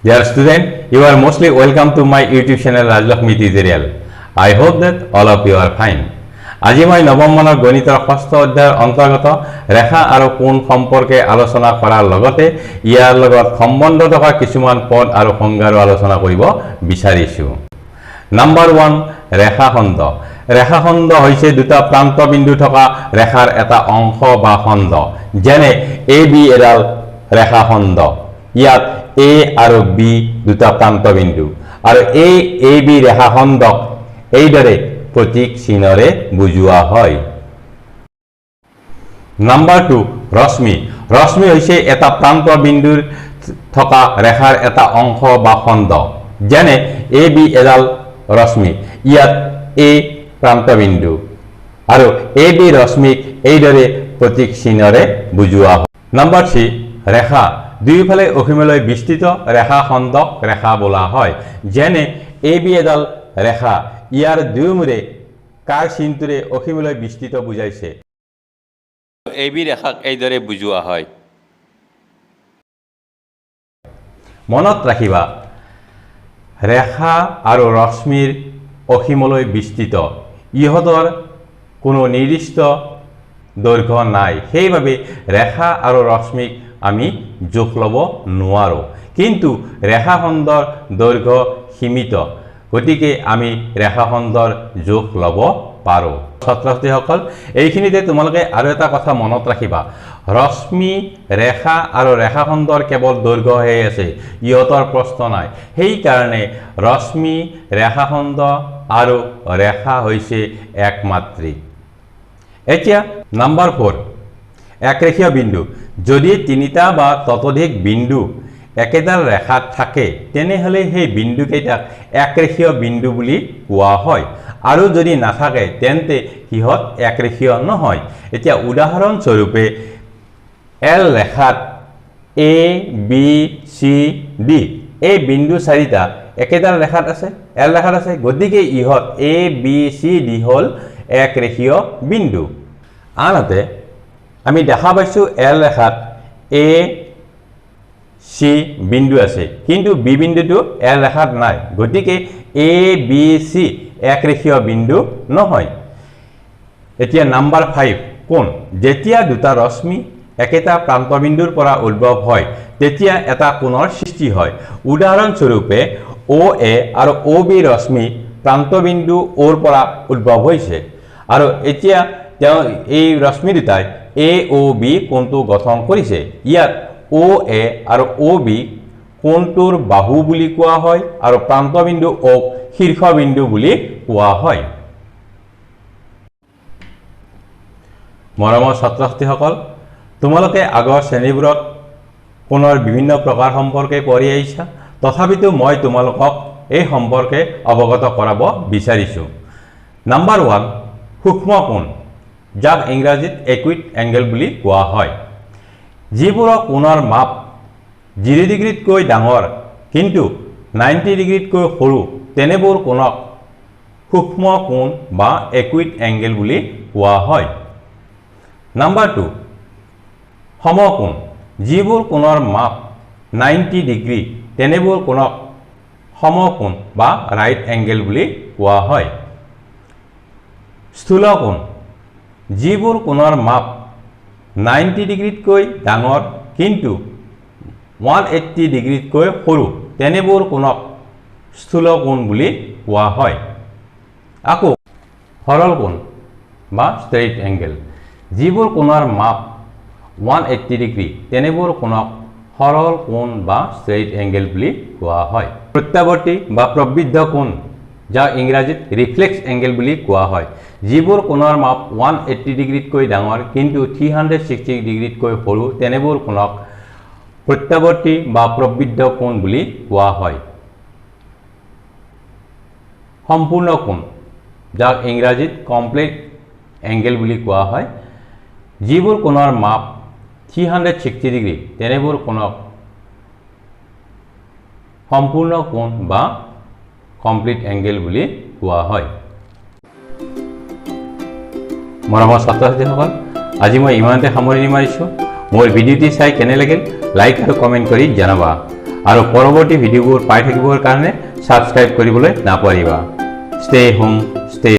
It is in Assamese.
Dear student, you are mostly welcome to my YouTube channel Rajlakshmi Tutorial. I hope that all of you are fine. আজি মই নৱম মানৰ গণিতৰ ষষ্ঠ অধ্যায়ৰ অন্তৰ্গত ৰেখা আৰু কোণ সম্পৰ্কে আলোচনা কৰাৰ লগতে ইয়াৰ লগত সম্বন্ধ থকা কিছুমান পদ আৰু সংজ্ঞাৰো আলোচনা কৰিব বিচাৰিছোঁ। নাম্বাৰ 1, ৰেখাখণ্ড। ৰেখাখণ্ড হৈছে দুটা প্ৰান্ত বিন্দু থকা ৰেখাৰ এটা অংশ বা খণ্ড। যেনে এ বি এডাল ৰেখাখণ্ড, ইয়াত এ আৰু বি দুটা প্ৰান্ত বিন্দু আৰু এই এ বি ৰেখাখণ্ডক এইদৰে প্ৰতীক চিহ্নৰে বুজোৱা হয়। নাম্বাৰ 2, ৰশ্মি। ৰশ্মি হৈছে এটা প্ৰান্ত বিন্দুৰ থকা ৰেখাৰ এটা অংশ বা খণ্ড। যেনে এ বি এডাল ৰশ্মি, ইয়াত এ প্ৰান্তবিন্দু আৰু এ বি ৰশ্মিক এইদৰে প্ৰতীক চিহ্নৰে বুজোৱা হয়। নাম্বাৰ 3, ৰেখা। দুয়োফালে অসীমলৈ বিস্তৃত ৰেখা খণ্ডক ৰেখা বোলা হয়। যেনে এ বি এডাল ৰেখা, ইয়াৰ দুয়োমূৰে কাৰ চিনটোৰে অসীমলৈ বিস্তৃত বুজাইছে। এ বি ৰেখাক এইদৰে বুজোৱা হয়। মনত ৰাখিবা, ৰেখা আৰু ৰশ্মিৰ অসীমলৈ বিস্তৃত, ইহঁতৰ কোনো নিৰ্দিষ্ট দৈৰ্ঘ্য নাই। সেইবাবে ৰেখা আৰু ৰশ্মিক আমি জোখ ল'ব নোৱাৰোঁ, কিন্তু ৰেখাখণ্ডৰ দৈৰ্ঘ্য সীমিত, গতিকে আমি ৰেখাখণ্ডৰ জোখ ল'ব পাৰোঁ। ছাত্ৰ ছাত্ৰীসকল, এইখিনিতে তোমালোকে আৰু এটা কথা মনত ৰাখিবা, ৰশ্মি, ৰেখা আৰু ৰেখাখণ্ডৰ কেৱল দৈৰ্ঘ্যহে আছে, ইহঁতৰ প্ৰস্থ নাই। সেইকাৰণে ৰশ্মি, ৰেখাখণ্ড আৰু ৰেখা হৈছে একমাত্ৰিক। এতিয়া নাম্বাৰ 4, একৰেখীয় বিন্দু। যদি তিনিটা বা ততোধিক বিন্দু একেডাল ৰেখাত থাকে, তেনেহ'লে সেই বিন্দুকেইটাক একৰেখীয় বিন্দু বুলি কোৱা হয়, আৰু যদি নাথাকে তেন্তে সিহঁত একৰেখীয় নহয়। এতিয়া উদাহৰণস্বৰূপে L ৰেখাত A B C D এই বিন্দু চাৰিটা একেডাল ৰেখাত আছে, এল ৰেখাত আছে, গতিকে ইহঁত এ বি চি ডি হ'ল একৰেখীয় বিন্দু। আনহাতে আমি দেখা পাইছোঁ এল ৰেখাত এ চি বিন্দু আছে, কিন্তু বি বিন্দুটো এল ৰেখাত নাই, গতিকে এ বি চি একৰেখীয় বিন্দু নহয়। এতিয়া নাম্বাৰ 5, কোণ। যেতিয়া দুটা ৰশ্মি একেটা প্ৰান্তবিন্দুৰ পৰা উদ্ভৱ হয়, তেতিয়া এটা কোণৰ সৃষ্টি হয়। উদাহৰণস্বৰূপে অ' এ আৰু অ' বি ৰশ্মি প্ৰান্তবিন্দু অ'ৰ পৰা উদ্ভৱ হৈছে, আৰু এতিয়া তেওঁ এই ৰশ্মি দুটাই এ অ' বি কোণটো গঠন কৰিছে। ইয়াত অ' এ আৰু অ' বি কোণটোৰ বাহু বুলি কোৱা হয় আৰু প্ৰান্তবিন্দু অ'ক শীৰ্ষবিন্দু বুলি কোৱা হয়। মৰমৰ ছাত্ৰ ছাত্ৰীসকল, তোমালোকে আগৰ শ্ৰেণীবোৰত কোণৰ বিভিন্ন প্ৰকাৰ সম্পৰ্কে পঢ়ি আহিছা, তথাপিতো মই তোমালোকক এই সম্পৰ্কে অৱগত কৰাব বিচাৰিছোঁ। নাম্বাৰ 1, সূক্ষ্ম কোণ, যাক ইংৰাজীত একুইট এংগেল বুলি কোৱা হয়। যিবোৰৰ কোণৰ মাপ 0 ডিগ্ৰীতকৈ ডাঙৰ কিন্তু 90 ডিগ্ৰীতকৈ সৰু, তেনেবোৰ কোণক সূক্ষ্ম কোণ বা একুইট এংগেল বুলি কোৱা হয়। নাম্বাৰ 2, সমকোণ। যিবোৰ কোণৰ মাপ 90 ডিগ্ৰী, তেনেবোৰ কোণক সমকোণ বা ৰাইট এংগেল বুলি কোৱা হয়। স্থূল কোণ। যিবোৰ কোণৰ মাপ 90 ডিগ্ৰীতকৈ ডাঙৰ কিন্তু 180 ডিগ্ৰীতকৈ সৰু, তেনেবোৰ কোণক স্থূল কোণ বুলি কোৱা হয়। আকৌ সৰল কোণ বা ষ্ট্ৰেইট এংগেল। যিবোৰ কোণৰ মাপ 180 ডিগ্ৰী, তেনেবোৰ কোণক সৰল কোণ বা ষ্ট্ৰেইট এংগেল বুলি কোৱা হয়। প্ৰত্যাৱৰ্তী বা প্ৰবৃদ্ধ কোণ, যাক ইংৰাজীত ৰিফ্লেক্স এংগেল বুলি কোৱা হয়। যিবোৰ কোণৰ মাপ 180 ডিগ্ৰীতকৈ ডাঙৰ কিন্তু 360 ডিগ্ৰীতকৈ সৰু, তেনেবোৰ কোণক প্ৰত্যাৱৰ্তী বা প্ৰবৃদ্ধ কোণ বুলি কোৱা হয়। সম্পূৰ্ণ কোণ, যাক ইংৰাজীত কমপ্লিট এংগেল বুলি কোৱা হয়। যিবোৰ কোণৰ মাপ 360 ডিগ্ৰী, তেনেবোৰ কোণক সম্পূৰ্ণ কোণ বা কমপ্লিট এংগেল বুলি কোৱা হয়। মৰমৰ ছাত্ৰ ছাত্ৰীসকল, আজি মই ইমানতে সামৰণি মাৰিছোঁ। মোৰ ভিডিঅ'টি চাই কেনে লাগিল লাইক আৰু কমেণ্ট কৰি জনাবা। আৰু পৰৱৰ্তী ভিডিঅ'বোৰ পাই থাকিবৰ কাৰণে ছাবস্ক্ৰাইব কৰিবলৈ নাপাহৰিবা। Stay home, stay